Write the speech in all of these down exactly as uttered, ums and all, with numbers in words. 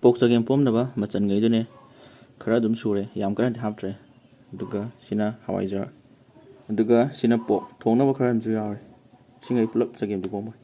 ꯄꯣꯛ ꯆꯒꯦꯝ ꯄꯣꯝꯅꯕ ꯃꯆꯜꯈꯩꯗꯨꯅꯦ꯫ ꯈꯔ ꯑꯗꯨꯝ ꯁꯨꯔꯦ, ꯌꯥꯝ ꯀꯟꯅꯗꯤ ꯍꯥꯞꯇ꯭ꯔꯦ꯫ ꯑꯗꯨꯒ ꯁꯤꯅ ꯍꯋꯥꯏꯖꯥꯔ, ꯑꯗꯨꯒ ꯁꯤꯅ ꯄꯣꯛ꯫ ꯊꯣꯡꯅꯕ ꯈꯔ ꯑꯃꯁꯨ ꯌꯥꯎꯔꯦ꯫ ꯁꯤꯡꯈꯩ ꯄꯨꯂꯞ ꯆꯒꯦꯝꯗꯨ ꯄꯣꯝꯃꯣꯏ꯫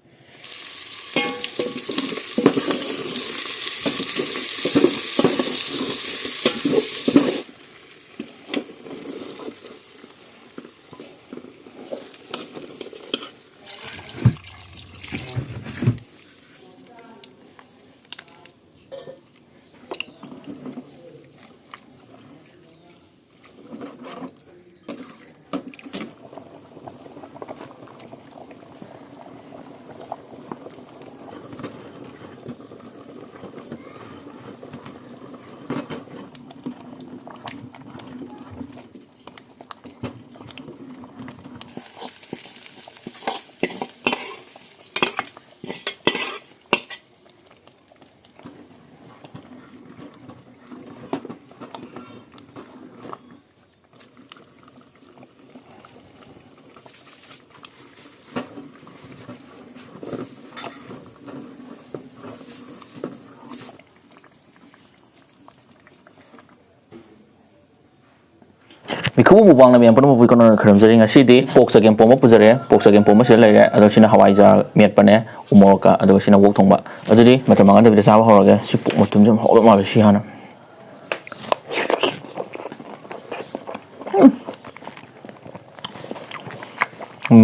ꯃꯤꯈꯨꯕꯨ ꯃꯨꯛꯕꯥꯡꯅ ꯃꯌꯥꯝ ꯄꯨꯝꯅꯃꯛꯄꯨ ꯀꯣꯟꯅ ꯈꯨꯔꯨꯝꯖꯔꯤ꯫ ꯉꯁꯤꯗꯤ ꯄꯣꯛ ꯆꯒꯦꯝ ꯄꯣꯝꯕ ꯄꯨꯖꯔꯦ꯫ ꯄꯣꯛ ꯆꯒꯦꯝ ꯄꯣꯝꯕ ꯁꯤꯗ ꯂꯩꯔꯦ꯫ ꯑꯗꯣ ꯁꯤꯅ ꯍꯋꯥꯏꯖꯥꯔ ꯃꯦꯠꯄꯅꯦ, ꯎ ꯃꯣꯔꯣꯛꯀ, ꯑꯗꯨꯒ ꯁꯤꯅ ꯑꯣꯛ ꯊꯣꯡꯕ꯫ ꯑꯗꯨꯗꯤ ꯃꯇꯝ ꯃꯥꯡꯍꯟꯗꯕꯤꯗ ꯆꯥꯕ ꯍꯧꯔꯒꯦ꯫ ꯁꯤ ꯄꯣꯛ ꯃꯇꯨꯝꯁꯦ ꯌꯥꯝ ꯍꯥꯎꯗꯧ ꯃꯥꯜꯂꯦ꯫ ꯁꯤ ꯍꯥꯟꯅ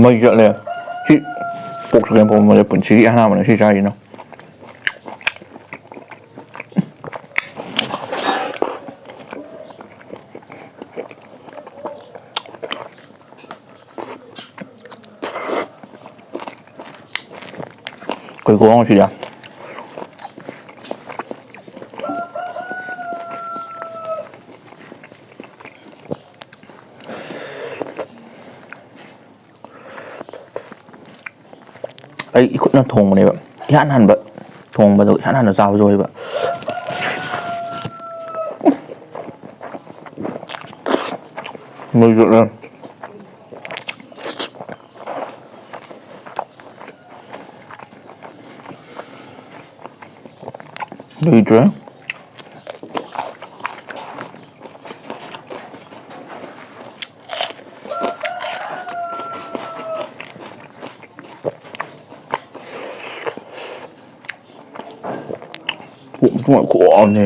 ꯃꯩ ꯆꯠꯂꯦ꯫ ꯁꯤ ꯄꯣꯛ ꯆꯒꯦꯝ ꯄꯣꯝꯕꯁꯦ ꯄꯨꯟꯁꯤꯒꯤ ꯑꯍꯥꯟꯕꯅꯦ ꯁꯤ ꯆꯥꯔꯤꯁꯤꯅ꯫ ꯀꯩ ꯈꯨꯍꯥꯎꯅꯣ ꯁꯤꯗꯤ꯫ ꯑꯩ ꯏꯈꯨꯠꯅ ꯊꯣꯡꯕꯅꯦꯕ, ꯏꯍꯥꯟ ꯍꯥꯟꯕ ꯊꯣꯡꯕꯗꯣ, ꯏꯍꯥꯟ ꯍꯥꯟꯕ ꯆꯥꯕꯁꯨ ꯑꯣꯏꯕ꯫ ꯃꯩ ꯆꯠꯂꯦ꯫ ꯂꯩꯇ꯭ꯔꯦ꯫ ꯄꯣꯛ ꯊꯣꯡ ꯈꯨꯍꯥꯎ ꯑꯃꯅꯦ꯫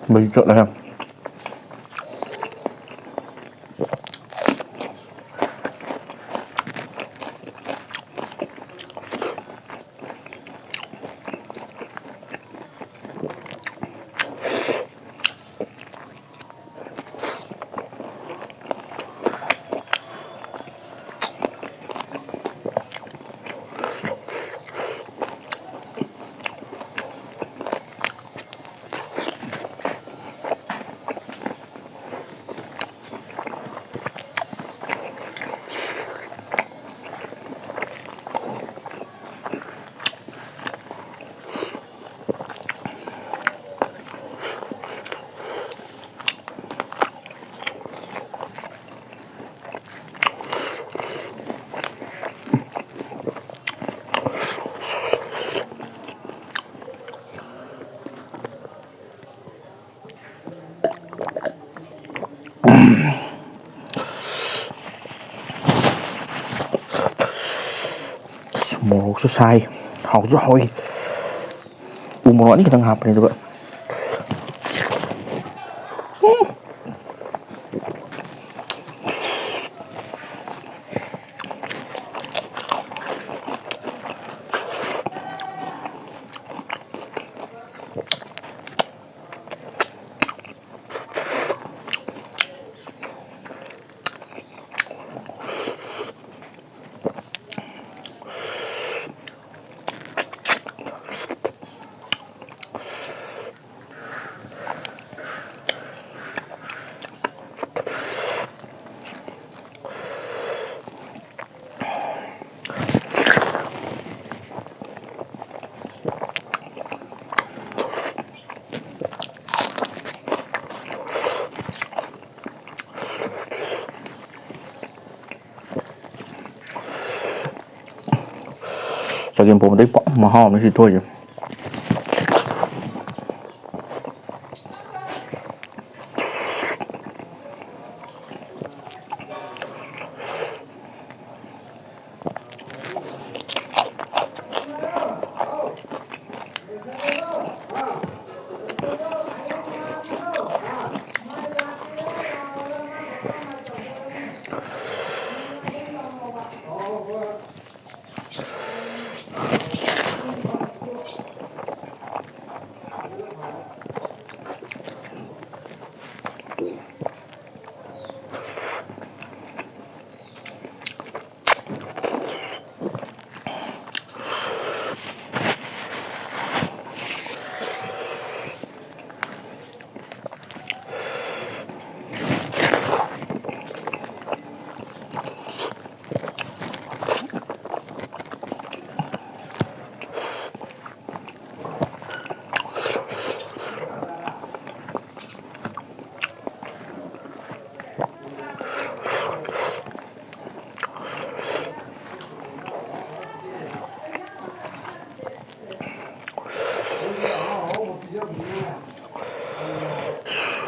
ꯃꯩ ꯆꯠꯂꯦ꯫ ꯃꯣꯔꯣꯛꯁꯨ ꯁꯥꯏ, ꯍꯥꯎꯁꯨ ꯍꯥꯎꯏ꯫ ꯎ ꯃꯣꯔꯣꯛ ꯑꯅꯤ ꯈꯛꯇꯪ ꯍꯥꯞꯄꯅꯤ ꯑꯗꯨꯒ꯫ ꯎꯝ꯫ ꯆꯒꯦꯝ ꯄꯣꯝꯕꯗꯩ ꯄꯥꯛ ꯃꯍꯥꯎ ꯑꯃ ꯁꯤ ꯊꯣꯛꯏꯁꯦ꯫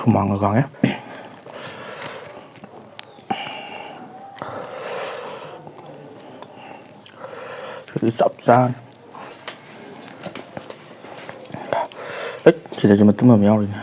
ꯍꯨꯃꯥꯡꯒ ꯀꯥꯡꯉꯦ꯫ ꯑꯗꯨ ꯆꯞ ꯆꯥꯔꯅꯤ꯫ ꯍꯩꯠ, ꯁꯤꯗꯁꯨ ꯃꯇꯨꯝ ꯑꯃ ꯌꯥꯎꯔꯤꯅꯦ꯫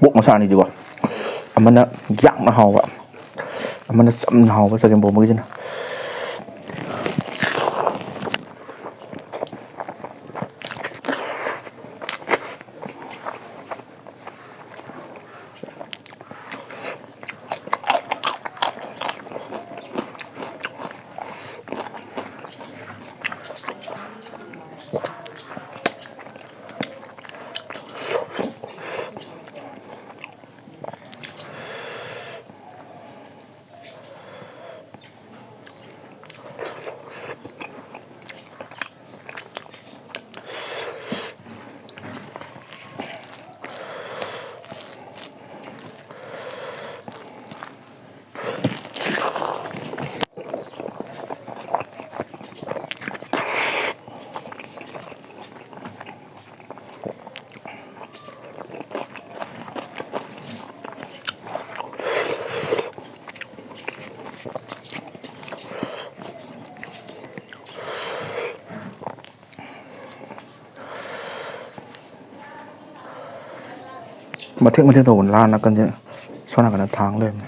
ꯄꯣꯛ ꯃꯁꯥ ꯑꯅꯤꯁꯤꯀꯣ, ꯑꯃꯅ ꯌꯥꯛꯅ ꯍꯥꯎꯕ, ꯑꯃꯅ ꯆꯝꯅ ꯍꯥꯎꯕ ꯆꯒꯦꯝ ꯄꯣꯝꯕꯒꯤꯁꯤꯅ꯫ ꯃꯊꯦꯛ ꯃꯊꯦꯛ ꯇꯧꯕꯅꯤ ꯂꯥꯟ ꯅꯥꯀꯟꯁꯦ, ꯁꯣꯝ ꯅꯥꯀꯟꯗ ꯊꯥꯡ ꯂꯩꯔꯝꯃꯦ꯫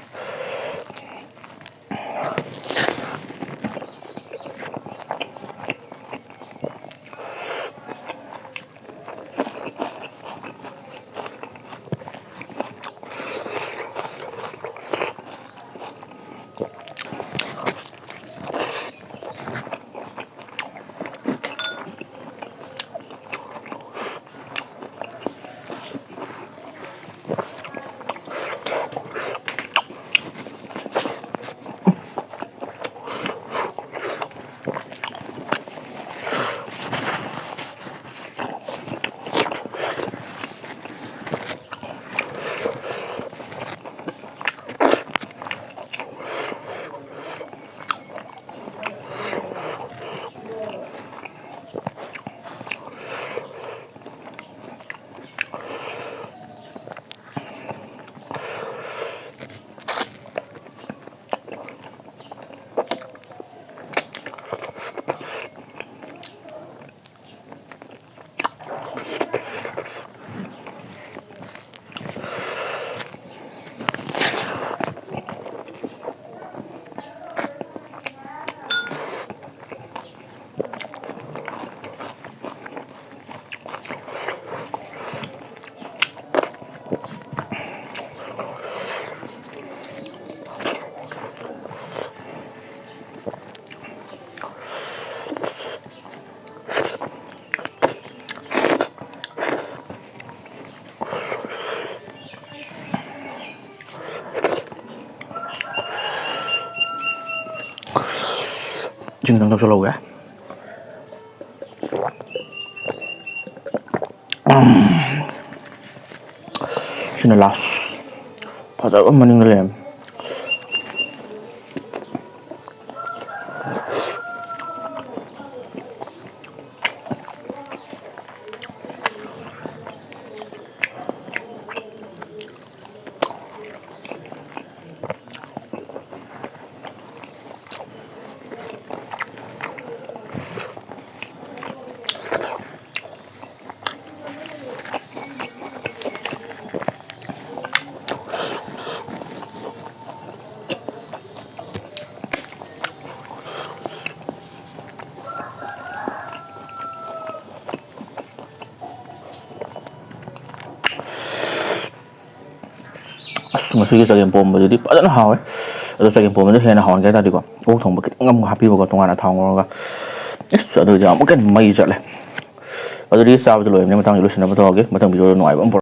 ꯏꯁꯤꯡ ꯈꯤꯇꯪ ꯊꯛꯆꯜꯍꯧꯒꯦ꯫ ꯁꯤꯅ ꯂꯥꯁ꯫ ꯐꯖꯕ ꯃꯅꯤꯡꯗ ꯂꯩꯔꯝꯃꯦ꯫ ꯑꯁ, ꯉꯁꯤꯒꯤ ꯆꯒꯦꯝ ꯄꯣꯝꯕꯗꯨꯗꯤ ꯐꯖꯅ ꯍꯥꯎꯋꯦ꯫ ꯑꯗꯣ ꯆꯒꯦꯝ ꯄꯣꯝꯕꯗ ꯍꯦꯟꯅ ꯍꯥꯎꯍꯟꯒꯦ ꯍꯥꯏ ꯇꯥꯔꯗꯤꯀꯣ, ꯑꯣꯛ ꯊꯣꯡꯕ ꯈꯤꯇꯪ ꯑꯃꯨꯛ ꯍꯥꯞꯄꯤꯕꯀꯣ, ꯇꯣꯉꯥꯟꯅ ꯊꯥꯎ ꯉꯧꯔꯒ꯫ ꯏꯁ, ꯑꯗꯨꯗꯤ ꯑꯃꯨꯛꯀ ꯍꯦꯟꯅ ꯃꯩ ꯆꯠꯂꯦ꯫ ꯑꯗꯨꯗꯤ ꯆꯥꯕꯁꯨ ꯂꯣꯏꯕꯅꯦ, ꯃꯊꯪꯗ ꯂꯣꯏꯁꯤꯟꯅꯕ ꯇꯧꯔꯒꯦ꯫ ꯃꯊꯪ ꯚꯤꯗꯤꯑꯣꯗ ꯅꯨꯡꯉꯥꯏꯕ ꯑꯃ ꯄꯨꯔꯛꯀꯦ꯫